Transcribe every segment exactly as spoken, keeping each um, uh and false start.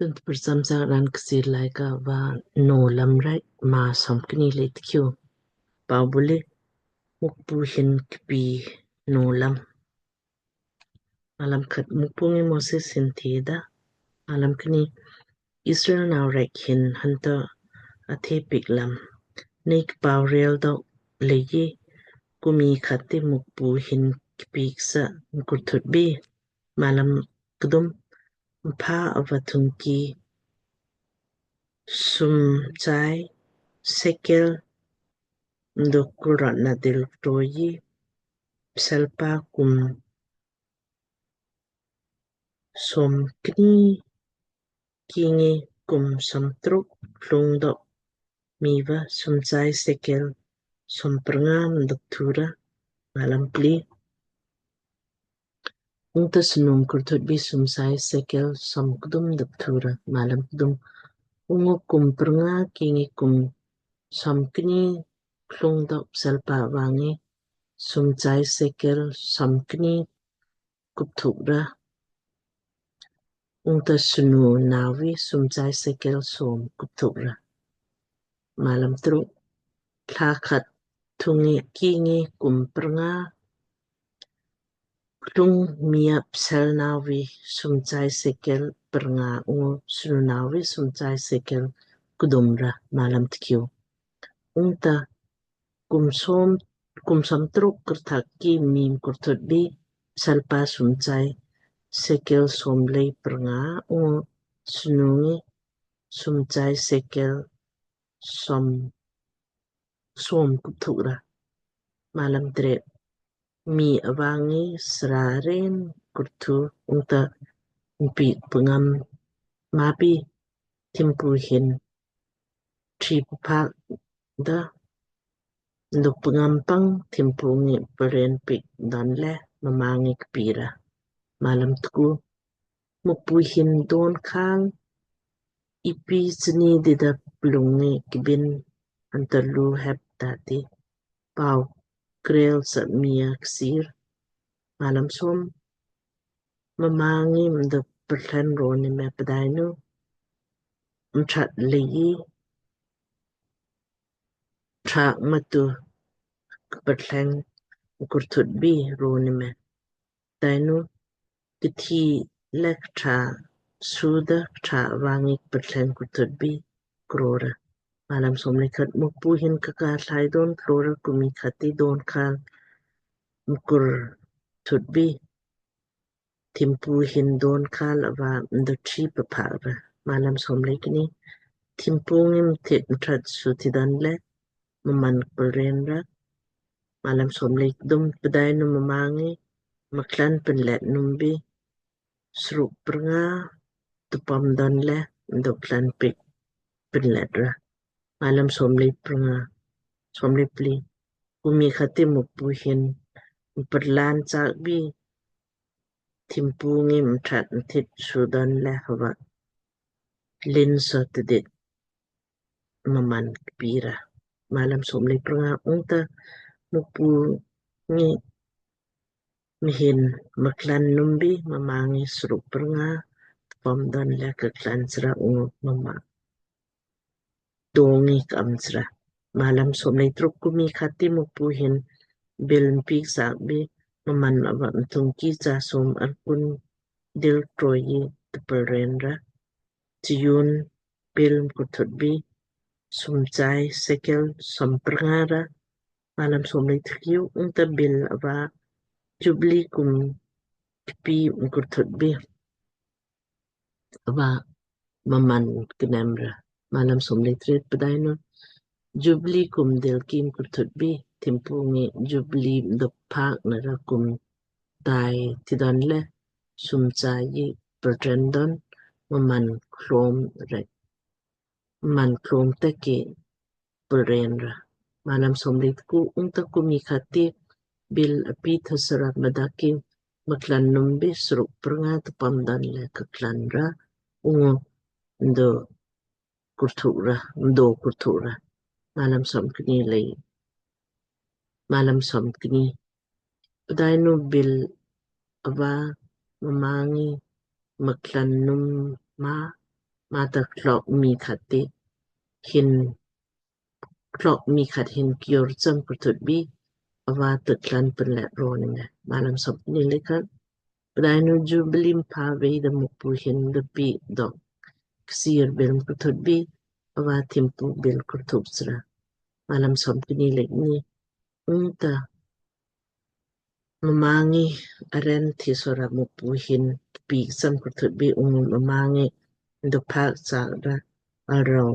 Tun tprsam sa raan Kchiir Laaika va Nowlam rek maa somkni lei tkiu. Pau bule Mukpu hin kpii Nowlam. Malam khat. Mukpu ngi Moses hin theda, Malam kni. Israel nau rek hin hanta athe piik lam. Nei kpau rel dok leiji kumi khat ti Mukpu hin kpiik sa mkurthut bi. Malam kdum. Mpha ava thungki sum chai sekel mdo kulrot na dil troji pselpa kum somkni kingi kum somtruk klung dok miva sum chai sekel somprnga mdo kthura. Malam pli. Ungta snu mkurthut bi sum chai sekel somkdum dok thura. Malam kdum. Ungu kum prnga kingi kum somkni klung dok pselpa vangi sum chai sekel somkni kupthuk ra. Ungta snu navi sum chai sekel som kupthuk ra. Malam truk. Thla khat thungi kingi kum prnga klung mia psel navi sum chai sekel prnga ungu snu navi sum chai sekel kdum ra. Malam tkiu. Ungta kum som kum somtruk kurthak ki mii mkurthut bi pselpa sum chai sekel som lei prnga ungu snu ngi sum chai sekel som som kupthuk ra. Malam tret. Mii avangi sra ren kurthu ungta mpiik pngam mapi thimpu hin tri pphak da mdo pngam pang thimpu ngi paren piik donle mma ngi kpii ra. Malam tku. Mukpu hin don khal ipi chni dida plung ngi kbin antalu hep tati pau krel sa mia Kchiir. Malam som. Mma ngi mdo perthen roni me pdainu mthat leiji thak matu kperthleng kurthut bi roni me. Pdainu kthi lek tha suda tha vangi kperthleng kurthut bi krora. Malam som lei khat. Mukpu hin kaka thlai don krora kumi khat ti don khal mkurthut bi thimpu hin don khal ava mdo tri pphak ra. Malam som lei kni. Thimpu ngi mthit mthat su thi donle mman kpren ra. Malam som lei kdum. Pdainu mma ngi mklan penlet numbi sruk prnga tupam donle mdo klan piik penlet ra. Malam som lei prnga. Som lei pli. Kumi khat ti Mukpu hin mperlan chak bi thimpu ngi mthat mthit su donle hava lin so tidit mman kpii ra. Malam som lei prnga. Ungta Mukpu ngi mhin mklan numbi mma ngi sruk prnga tupam donle kaklan sra ungu mma dongi kam sra. Malam som lei truk. Kumi khat ti Mukpu hin bil mpiik sak bi mman ava mthungki cha som arkun dil troiji tupal ren ra. Chiyun bil mkurthut bi sum chai sekel som prnga ra. Malam som lei tkiu. Ungta bil ava jubli kum kpii mkurthut bi ava mman knem ra. Malam som lei tret. Pdainu jubli kum dil ki mkurthut bi thimpu ngi jubli mdo pphak nara kum tai thi donle sum chai perthen don mman klom rek mman klom teki pulren ra. Malam som lei tku. Ungta kumi khat ti bil api thasara mdaki mklan numbi sruk prnga tupam donle kaklan ra ungu mdo kurthuk ra, mdo kurthuk ra. Malam som kni lei. Malam som kni. Pdainu bil ava mma ngi mklan num ma mata klok mii khat ti hin klok mii khat hin kior cham kurthut bi ava tuklan pinlet ro ni me. Malam somkni le khat. Pdainu Jubili mpha vei da Mukpu hin da pi dok ksir bil kurthut bi ava thimpu bil kurthut sra. Malam somkni le kni. Ungta mma ngi aren thi sora Mukpu hin pi sam kurthut bi ungu mma ngi ndu phak sak da arau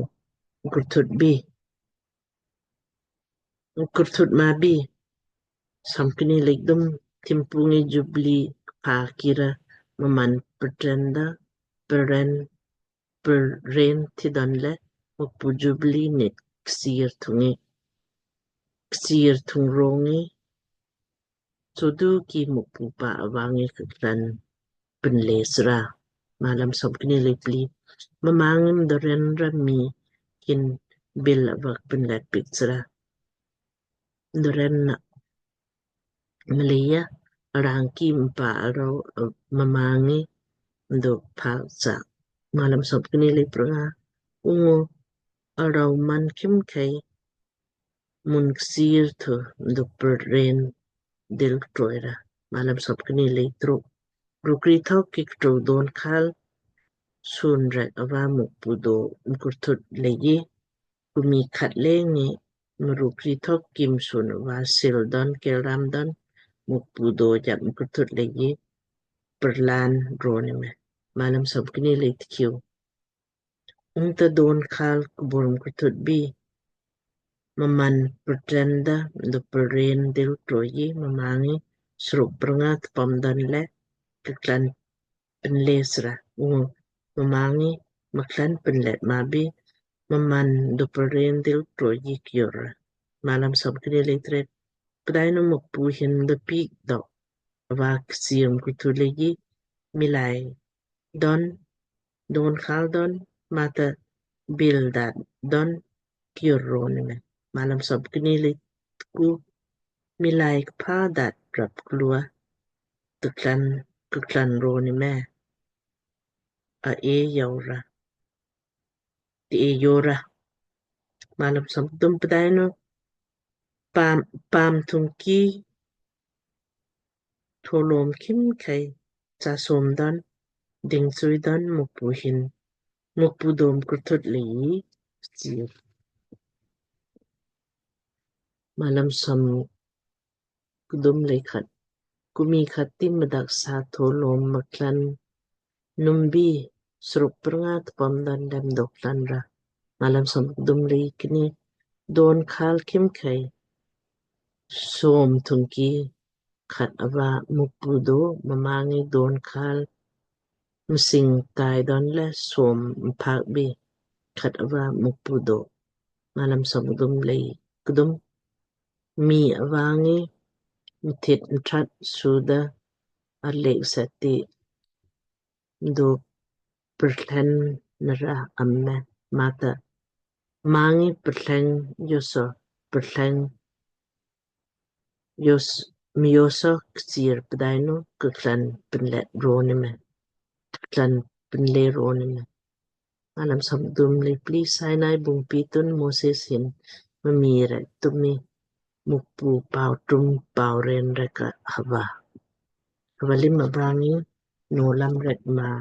kurthut bi kurthut ma bi. Somkni le kdum. Thimpu ngi Jubili kpa kira mmaan ptren da pren pren thi don le Mukpu Jubili nit ksir thungi ksir thung rongi sodu ki Mukpu pa avangi kaklan pinle sra. Malam somkni le pli. Mma ngi mdo ren ra mii hin bil avak pinlet pik sra. Mdo ren na mleija arang ki mpa arau mma ngi mdo phak sa. Malam somkni le pranga. Ungu arau man khimkhei mun ksir thu mdo pren dil troi ra. Malam somkni le truk. Rukri thok ki ktu don khal sun rek ava Mukpu do mkurthut leiji kumi khat le ngi mrukri thok kim sun ava sil don keram don Mukpu do jap mkurthut leiji perlan ro ni me. Malam somkni le tkiu. Ungta don khal kbur mkurthut bi mmaan ptren da mdo pren dil troiji mma ngi sruk prnga tpom don le kaklan pinle sra. Ungu mma ngi maklan pinlet ma bi mmaan mdo pren dil troiji kior ra. Malam somkni le tret. Pdainu Mukpu hin da pik dok ava ksir mkurthut leiji milai don don khal don mata bil dat don kior ro ni me. Malam somkni le tku. Milai kpa dat rap klua tuklan kuklan ro ni me. A e yaura ti e yora. Malam somkdum. Pdainu pam pam thungki tholom khimkhei cha som don ding sui don Mukpu hin Mukpu do mkurthut leiji sir. Malam som kdum le khat. Kumi khat ti mdak sa tholom maklan numbi sruk prnga tpom don dem doklan ra. Malam som kdum le kni. Don khal khimkhei som thungki khat ava Mukpu do mma ngi don khal msing tai don le som mphak bi khat ava Mukpu do. Malam som kdum le kdum. Mii avangi mthit mthat suda arlek sati mdo perthleng nara amme mata mma ngi perthleng joso perthleng jos mjoso ksir pdainu kaklan pinlet ro ni me. Kaklan pinle ro ni me. Malam som kdum le pli. Sinai bungpi tun Moses hin mma mii rek tumi Mukpu pau tum pau ren rek ka hava. Hava lim avangi Nowlam rek maa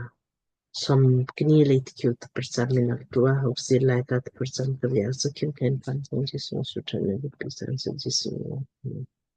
som kni le tkiu tprcham minak tua hok si lai ka tprcham kavia sakhim ken pan song Jisu sutran le tprcham sa Jisu.